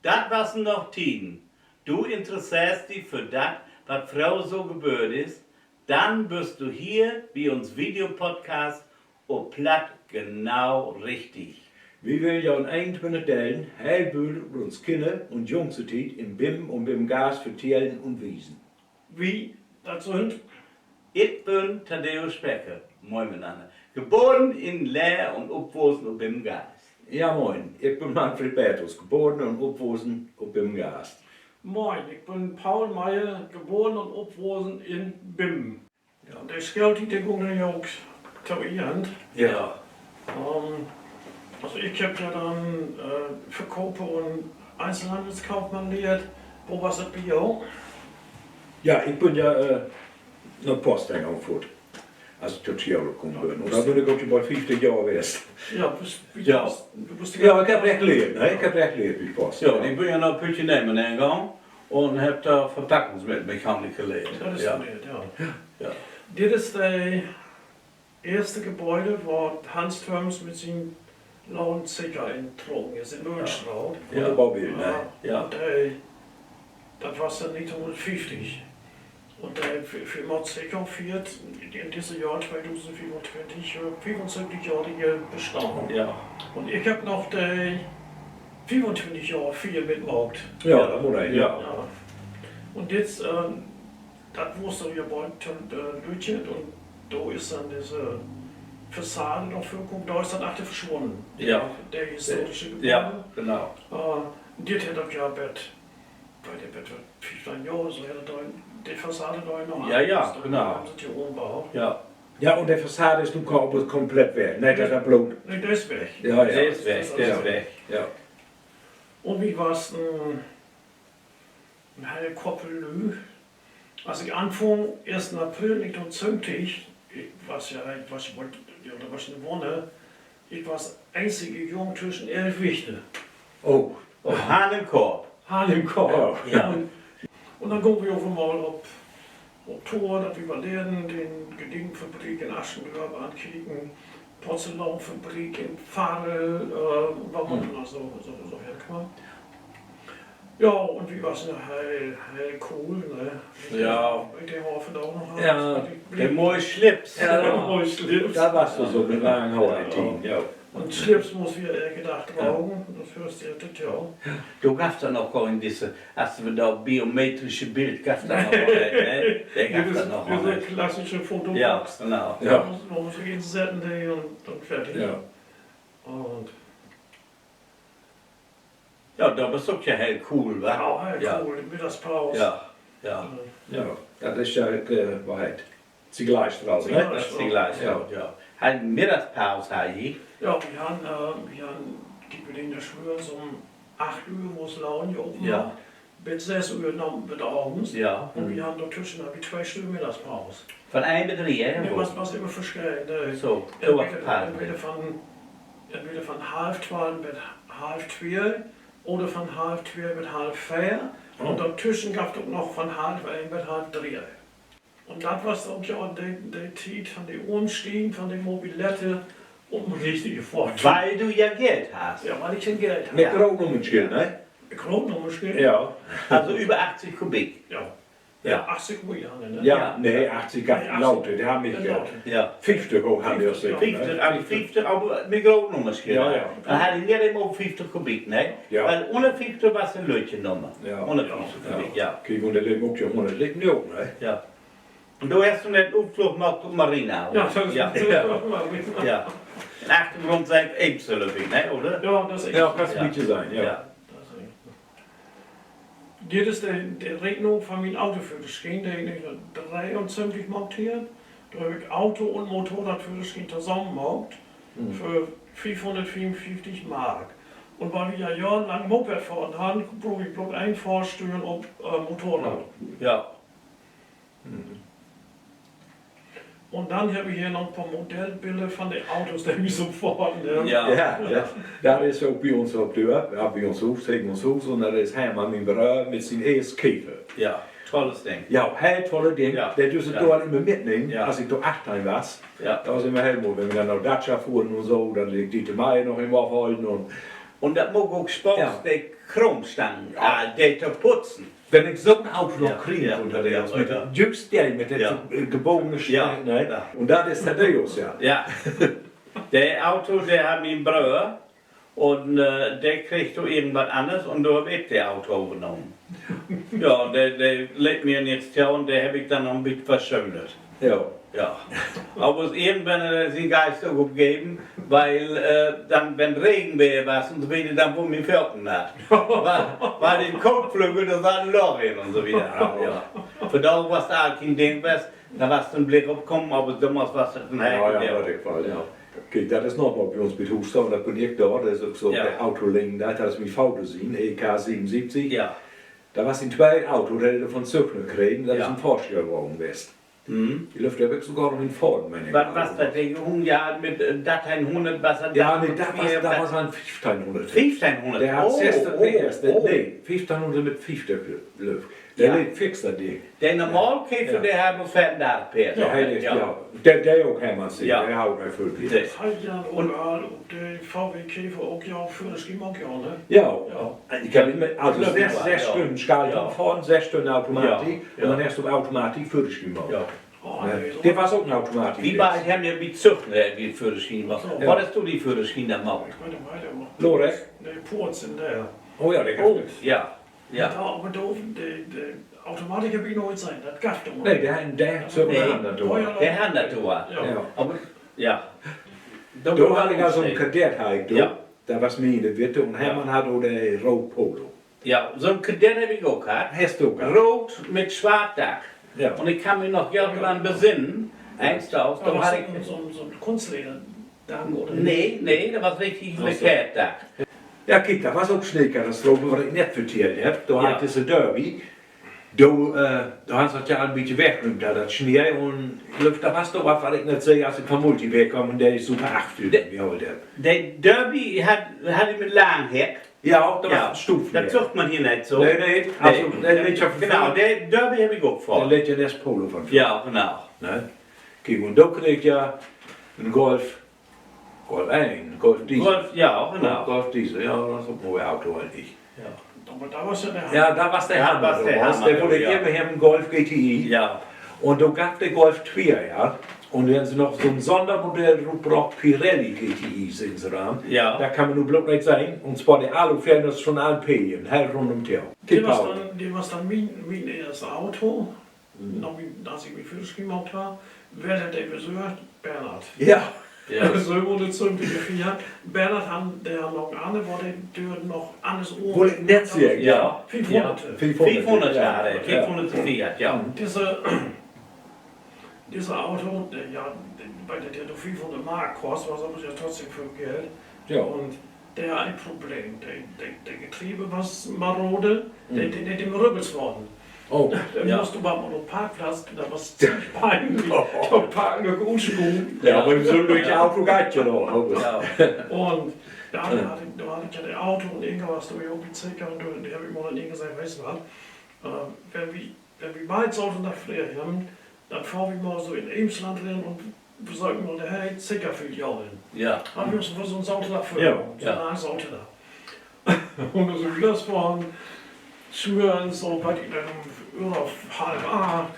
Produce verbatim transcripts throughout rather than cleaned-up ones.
Dat wassen noch Tieden. Du interesseerst di för dat, wat fröher so geböört is? Dann büst du hier bi uns Videopodcast op Platt genau richtig. Wi willen jo in eenuntwintig Delen heel bült ut uns Kinner- un Jungstiet in Bingum un Bingumgaste vertellen un wiesen. Wi, dat sünd: Ik bün Thaddäus Becker, moin mitnanner. Geboren in Leer un opwussen op Bingumgaste. Ja, moin. Ik bün Manfred Bertels, geboren un opwussen op Bingumgaste. Moin, ik bün Paul Meyer, geboren un opwussen in Bingum. De Schooltiet, de gung denn ja ok to Enn. Also ik heff ja denn Verkoper un Einzelhandelskaufmann lehrt. Wo was dat bi jo? Ja, ik bün ja na Post hengaht, as ik to School kamen bün. Un dor bün ik ok bald fieftig Johr west. Ja, ik heff Recht lehrt, ne? Ik heff Recht lehrt bi Post. Ja, ik bün ja na Pütje Nehmen hengaht un heff dor Verpackungsmechanik lehrt. Dit is de eerste Gebäude, wor Hans Thörns mit sien Laden Zecker introcken is, in Möhlenstraat. Un dat was denn negenteihnhunnertfieftig. Un de Firma Zecker fiert in disse Johr tweedusendfiefuntwintig, fiefunsöventigjohrige Bestahn. Un ik heff noch de fiefuntwintigjohr Fier mitmaakt. Un dit, dat wuss so ja bald to lüttjet un do is denn disse Fassade noch vörkamen, dor is dat achter verswunnen. De historische Gebäude. Dit hett dat ja bet, weet ik, bet fiefteihn Johr, so hett dat, de Fassade dor noch, ja, ja, genau, hebbt se ja ümbaut. Ja, un de Fassade is nu kom-, komplett weg, ne? Dat, dat bloot, nee, de is weg. De is weg, de is weg. Un wi wassen en heel Koppel Lüüd. As ik anfung, eersten April negenteihnhunnertsöventig, ik was ja, ik was, ja, dat was en Wunner, ik was eenzige Jung twüschen elf Wichter. Oh, Hahn in'n Korf. Hahn in'n Korf. Un denn gungen wi op eenmal op, op Tour, dat wi mal lehrden, de Gardinenfabrik in Aschendörp ankieken, Porzellanfabrik in Varel, wo man denn so, so, so herkamm. Ja, un wi wassen heel, heel cool, ne? Weet de Hoff ok noch, de moje Slips. Moje Slips. Dor was du so mit lange Hoor, ja. Un Slips muss wi elke Dag dragen, dat höörst du ja. Do gaff dat noch gor in disse, as wi dor biometrische Bild gaff dat noch gor nich, ne? De gaff dat noch gor nich. Disse klassische Fotobox. Ja, genau. Dor muss, dor muss ik insetten, ne, un, un fertig. Un ja, dor was ok ja heel cool, wa? Ja, heel cool, de Middagspaus. Ja, ja. Ja, dat is ja, äh, wo heet? Ziegeleiestraat, ne? Dat is Ziegeleiestraat, ja. Harr Middagspaus, harr ji? Ja, wi harrn, äh, wi harrn, kiek, wi deen ja fröher so üm acht Uhr, wo 's Laden ja open harr, bit sess Uhr na-, bit avends. Un wi harrn dortwüschen, harrn wi twee Stünnen Middagspaus. Van een bit dree, hè? Nee, was, was immer verscheden, ne? So, entweder, entweder van, entweder van half twee bit half twee oder van half twee bit half veer. Un dortwüschen gaff 't ok noch van half een bit half dree. Un dat was ok ja de, de Tiet van de Umstiegen van de Mobilette op en richtige Fohrtüü. Wiel du ja Geld harrst. Ja, wiel ik ja Geld harr. Mit Grootnummernschillen, ne? Grootnummernschillen? Ja. Also över achtzig Kubik. Ja. Ja, achtzig Kubik harrn wi, ne? Ja, nee, achtzig gaff 't later, de harrn nich, äh, fieftig harrn wi, fieftig, also fieftig, aver mit Grootnummernschillen. Ja, ja. Denn harrn wi nich immer op fieftig Kubik, ne? Ja. Wiel ünner fieftig was en lüttje Nummer. Ja. Ünner fieftig Kubik, ja. Kiek, un de Lüttje ok, ja, hunnert Liter, ne? Ja. Un do hest du nett en Utfloog maakt op Marienhaven. Ja, dat is, ja. In Achtergrund seh ik Eems, glööv ik, ne, oder? Ja, dat is Eems. Ja, kann 'n bietje sien, ja. Dit is de, de Reknung van mien Autoföhrersschien, de heff ik negenteihnhunnertdreeunzeventig maakt. Dor heff ik Auto- un Motorradföhrersschien tosamen maakt för fiefhunnertfiefunfieftig Mark. Un wiel wi ja johrenlang Moped fohrt harrn, bruuk ik bloot een Fohrstünn op, äh, Motorrad. Ja. Un denn hebbt wi hier noch en poor Modellbiller van de Autos, de wi so fohrt harrn. Ja, ja. Dat is ok bi uns op de Döör. Ja, bi uns Huus, tegen uns Huus. Un dat is Hermann, mien Bröer, mit sien eerst Käfer. Ja, tolles Ding. Ja, heel tolle Ding. De düss ik dor immer mitnehmen, as ik dor achteihn was. Dat was immer heel moi, wenn wi denn na Datscha fohren un so, denn de, de Meier noch immer afhalen un Un dat maakt ok Spaaß, de Chroomstangen, ah, de to putzen. Wenn ik so'n Auto noch kriegen kunn, dat de mit, jüst de, mit de, äh, gebogene Stangen, ne? Un dat is Thaddeus, ja. Ja. De Auto, de harr mien Bröer. Un, äh, de kreeg do irgendwat anners un do heff ik de Auto övernahmen. Ja, de, de leet mi nix to un de heff ik denn noch en beten verschönert. Ja. Ja. Aver irgendwann hett sien Geist ok opgeven, wiel, äh, denn, wenn Regen weer was un so wieder, denn wurr mien Fööt natt. Wiel, wiel in Kotflögel, dor satt en Lock in un so wieder. Ja. Vandaag was dat all keen Ding west, dor was en Blick opkamen, aver domaals was dat en Hekel. Kiek, dat is noch mal bi uns bi't Huus, dor bün ik dor, dat is ok so, de Auto liggen, dat is mien Vader sien, E K sövenunsiebzig. Ja. Dat was sien tweede Auto, dat hett he von Züchner kregen, dat is en Vörstellwagen west. De Lüfter heff ik sogor noch in Faden, meen ik. Wat was dat, de Jung, ja, mit, äh, dörteihnhunnert was dat, ja, nee, dat was, dat was en fiefteihnhunnert. Fiefteihnhunnert? De harr sestig PS, nee, fiefteihnhunnert mit fieftig Lüft. De leet fix, dat Ding. De normal Käfer, de harr nu veerundartig PS. Ja, de, de ok, Hermann, de harr ok veel PS. Hett ja ok al op de V W Käfer ok ja Föhrerschien maakt, ja, ne? Ja. Ik heff mit, also sess, sess Stünnen Schaltung fahren, sess Stünnen Automatik un denn hest du Automatik Föhrerschien maakt. De was ok en Automatik. Wi beid hebben ja bi Züchner, äh, Föhrerschien maakt. Wat hest du di Föhrerschien denn maakt? Lorek? Nee, Porz in de. Oh ja, de gifft dat. Ja. Aver de, de Automatik heff ik nooit sehn. Dat gaff dat noch nich. Nee, de harrn dat dor. Aver, ja. Dor harr ik al so'n Kadett, harr ik dor. Dat was miene witte un Hermann harr dor de root Polo. Ja, so'n Kadett heff ik ok hatt. Hest du ok hatt? Root mit swart Dack. Un ik kann mi noch goot dran besinnen, eens Daags, dor harr ik so'n, so'n Kunstleder-Dack, oder? Nee, nee, dat was richtig Lackeerdack. Ja, kiek, dat was ok Sneekatastrophe, wat ik nett vertellt heff. Dor harr ik disse Derby. Do, äh, do harrn se dat ja al en beten wegrüümt, dat Snee. Un ik glööv, dat was doch wat, wat ik nett seh, as ik van Multi weer kaam un de Super acht för mi haalt heff. De Derby harr, harr de mit lang Heck? Ja, dat was en Stuuv. Dat söcht man hier nich so. Nee, nee. Also, de leet ja, genau, de Derby heff ik ok fahren. De leet ja eerst Polo van vör. Ja, genau. Ne? Kiek, un do kreeg ik ja en Golf, Golf een, Golf Diesel. Golf, ja, genau. Golf Diesel, ja, dat is ok en moi Auto egentlich. Ja, dat was de Hammer, de wull ik immer hebben, Golf G T I. Un do gaff de Golf twee, ja. Un denn harrn se noch so'n Sonnermodell rutbrocht, Pirelli G T I, seggen se denn. Dat kann man nu bloot nich sehn. Un zwar de Alufelgen, dat is schon all P, heel rund üm to. De was denn mien, mien eerste Auto. Na, as ik mien Föhrerschien maakt harr, weer dat de Friseur Bernhard. Ja. Sövenhunnertsöventig Fiat. Bernhard harr, de harr noch en anner, wor de Döör noch anners open. Wull ik nett seggen, ja. Fiefhunnert. Fiefhunnert, ja, de fiefhunnert Fiat, ja. Disse, disse Auto, de, ja, de, wiel dat ja nur fiefhunnert Mark kost, was aver ja trotzdem veel Geld. Un de harr en Problem. De, de, de Getriebe was marode, de, de, de, de Rübbels worrn. Denn musst du man op Parkplatz, dat was ziemlich pienlich, to parken, utschuven. Ja, aver so en lüttje Auto geiht ja noch. Un dor harr ik, dor harr ik ja de Auto un Inga was dor ja ok bi Zeker un de heff ik mal an Inga seggt, weetst du wat, äh, wenn wi, wenn wi beid Saterdag free hebben, denn fohr wi mal so in Emsland rin un besöken mal de Zeker-Filialen. Harrn wi uns för so'n Saterdag vörnahmen, so'n langen Saterdag. Un as wi losfohren, Schuur so, weet ik nich, üm Uhr of half acht.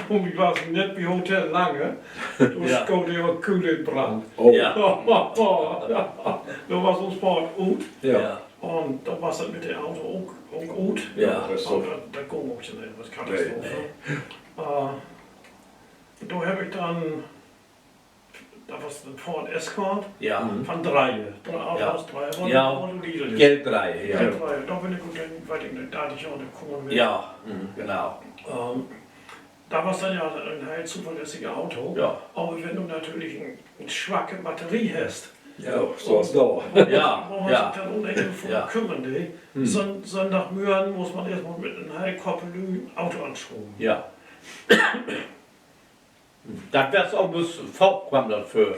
Un wi wassen nett bi Hotel Lange. Dor schoot de Kühl in Brand. Dor was uns Fahrt ut. Un dor was dat mit de Auto ok, ok ut. Aver dat, dat gung ok nich, wat Katastrophe. Äh, dor heff ik denn, dat was en Ford Escort van dree. Dree Autos, dree, Geld dree, ja. Geld dree, dor bün ik ok denn, weet ik nich, dartig Johr kamen. Ja, genau. Dat was denn ja en heel zuverlässige Auto. Aver wenn du natürlich en, en swacke Batterie hest, so as dor, wo man sik denn ok nich üm kümmern dee. Sönndag Mörgen muss man eerst mal mit en heel Koppel Lüüd Auto anschuven. Dat was ok, faken kweem dat vör.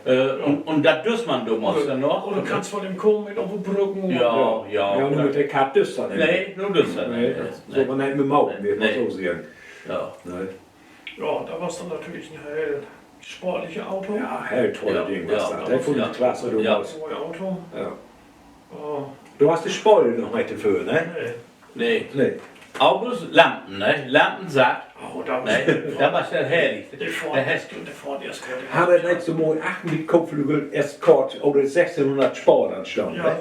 Äh, un, un dat düss man domals ja noch. Oder kannst von dem Komet op de Brücken. Ja, ja. Nu mit de Katt düss dat nich. Nee, nu düss dat nich. So, man nich mehr maakt, mutt man so seggen. Ja, dat was denn natürlich en heel Sportliche Auto. Ja, heel tolle Ding was dat. Dat funn ik klasse, du. Moi Auto. Du hast de Spool noch nich dorför, ne? Nee. August Lampen, ne? Lampen satt. Dat was ja herrlich. Harr dat nich so moi achtern mit Kotflügel, Escort oder sössteihnhunnert Spoor an stahn, ne?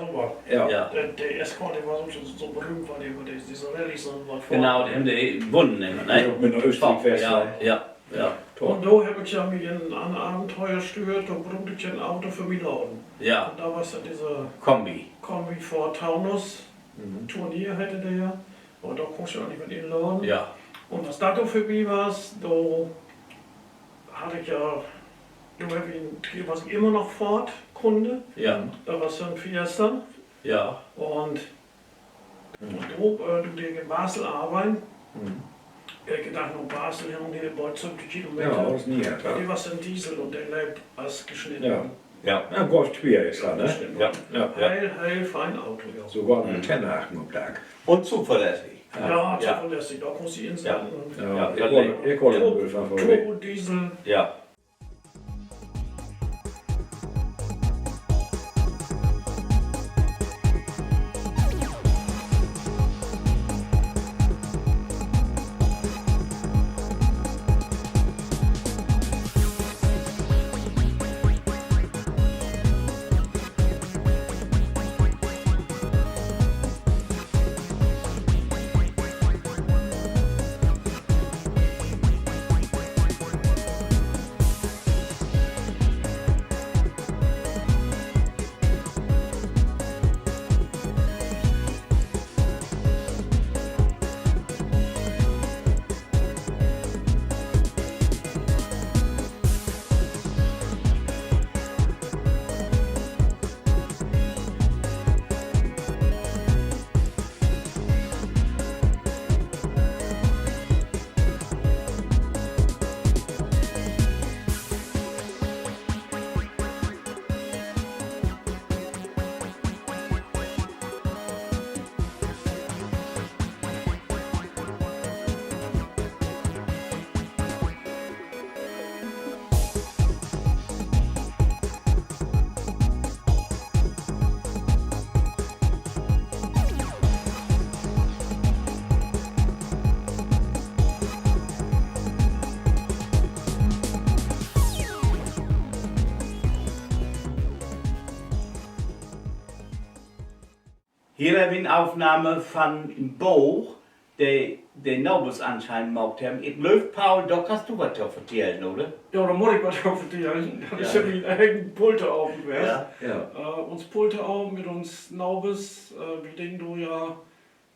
De Escort, de was ok so berühmt, wiel de, de, de so rallig so wat. Genau, de hebben de wunnen immer, ne? Mit en Österreich-Fest, ne? Un do heff ik ja mi in en anner Abenteuer stüert, do bruuk ik en Auto för mien Laden. Un dor was ja disse Kombi Ford Taunus, Turnier heet de ja. Aver dor kummst ja nich mit in Laden. Un as dat dor vörbi was, do harr ik ja, do heff ik, was ik immer noch Ford-Kunde. Dat was so'n Fiesta. Un do, do dee ik in Basel arbeiden. Ik dacht, na Basel, ja, de bold söventig Kilometer. De was en Diesel un de leep as gesneden. Golf twee is dat, ne? Heel, heel fein Auto, ja. Sogor 'n Antenne achtern op Dack. Un zuverlässig. Ja, zuverlässig, dor kunnst di insetten. Ik hool en Golf von V W. Turbo-Diesel. Hier hebbt wi en Opnahme van en Boog, de de Nabers anscheinend maakt hebben. Ik glööv, Paul, dor kannst du wat to vertellen, oder? Ja, dor mutt ik wat to vertellen. Dat is ja mien egen Pulteravend west. Uns Pulteravend mit uns Nabers, wi deen dor ja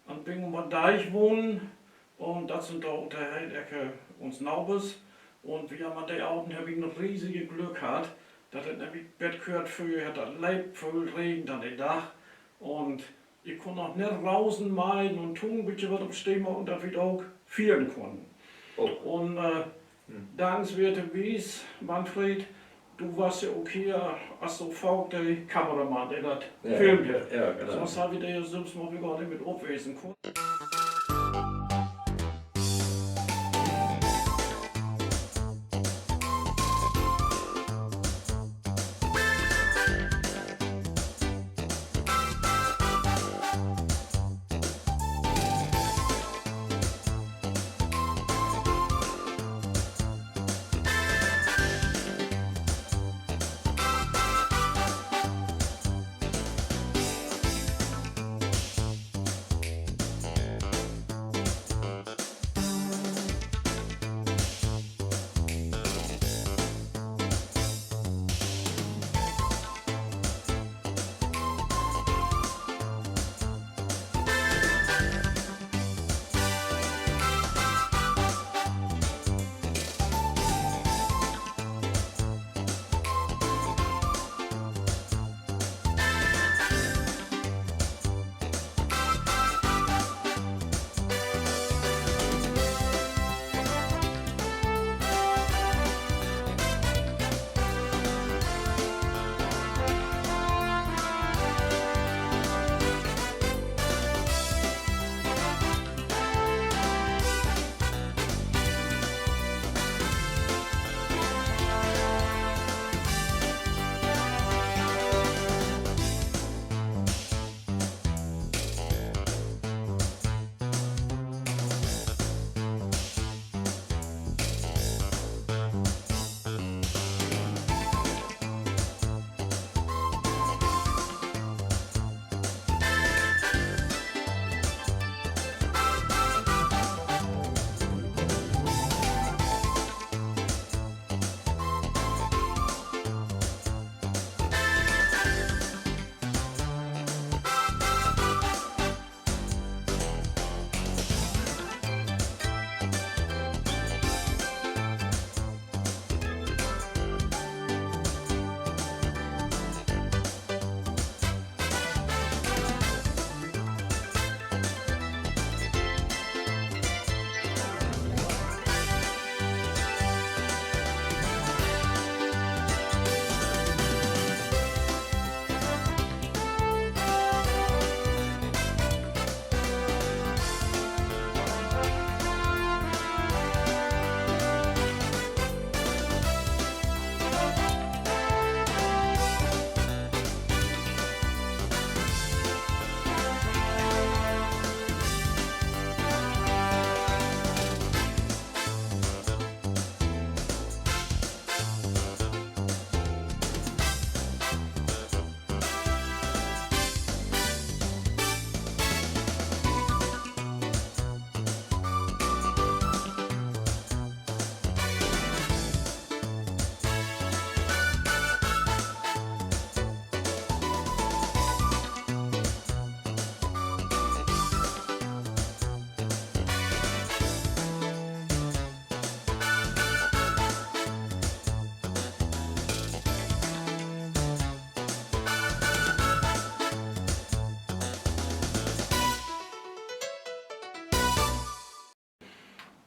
an Bingumer Diek wahnen. Un dat sünd dor ut de hele Eck uns Nabers. Un wi hebbt an de Avend, heff ik en riesige Glück hatt, dat dat nämlich bet kört vör hett dat leep völ regent an de Dag. Un ik kunn noch nett Rausen meihen un Tuun, bietje wat op Stee maken, dat wi dat ok fiern kunnen. Un dankenswerterwies, Manfred, du wast ja ok hier as so faak de Kameramann, de dat filmt hett. Sünst harr wi dor ja sünst mal gor nich mit opwesen kunnt.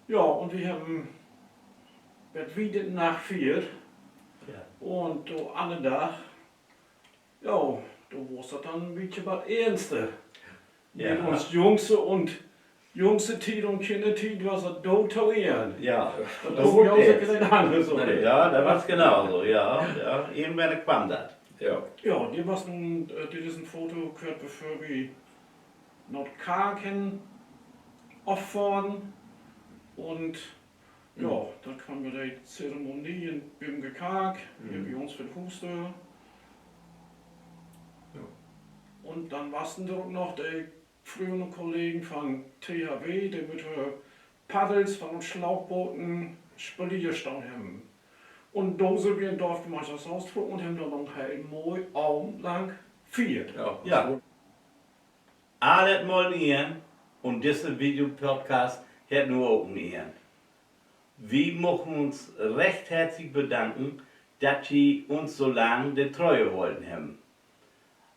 Ja, un wi hebben bet wiet in de Nacht fiert. Un de anner Dag, ja, dor was dat denn en bietje wat eernster. Mit uns Jungse un Jungse-Tiet un Kinnertiet was dat doot to Ehren. Ja, dat is ok nix anners, oder? Ja, dat was genau so, ja, ja. Irgendwann kwam dat. Ja, dit was nu, äh, dit is en Foto, kört bevör wi na de Kark hen offohren. Un ja, dat kwam bi de Zeremonie in Bümke Kark, hier bi uns vör de Huusdöör. Un denn wassen dor ok noch de fröhere Kollegen van T H W, de mit hör Paddels van uns Slauchboten Spalier stahn hebben. Un dor sünd wi in Dorfgemeenschaftshuus trocken un hebben dor noch en heel moi Avend lang fiert. Ja. Allens mal en Enn un disse Videopodcast hett nu ok en Enn. Wi möögt uns recht hartlich bedanken, dat ji uns so lang de Treue hollen hebben.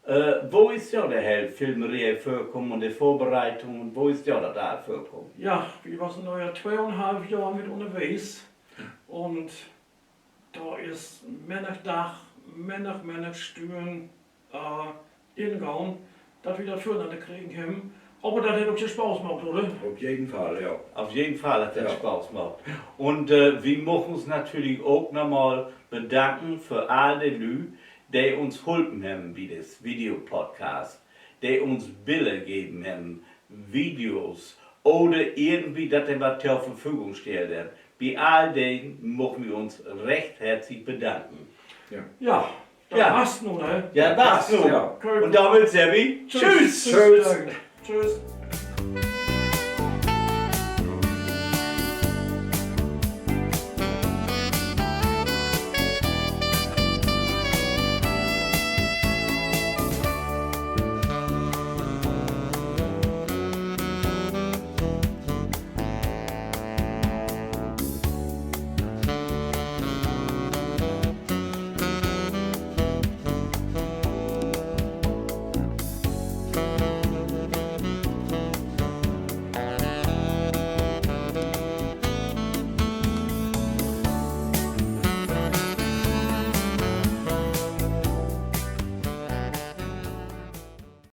Äh, wo is jo de hele Filmeree vörkamen un de Vörbereitungen, wo is jo dat all vörkamen? Ja, wi wassen nu ja tweeunhalf Johr mit ünnerwegens. Un dor is mennig Dag, mennig, mennig Stünn, äh, ingahn, dat wi dat vörnanner kregen hebben. Aver dat hett ok Spaaß maakt, oder? Op jeden Fall, ja. Op jeden Fall hett dat Spaaß maakt. Un, äh, wi möögt uns natürlich ok noch mal bedanken för all de Lüüd, de uns hulpen hebben bi dit Videopodcast, de uns Biller geven hebben, Videos oder irgendwie dat de wat to Verfügung stellt hebben. Bi all den möögt wi uns recht hartlich bedanken. Ja, dat was nu, ne? Ja, dat was nu. Un dormit segg wi Tschüss. Tschüss.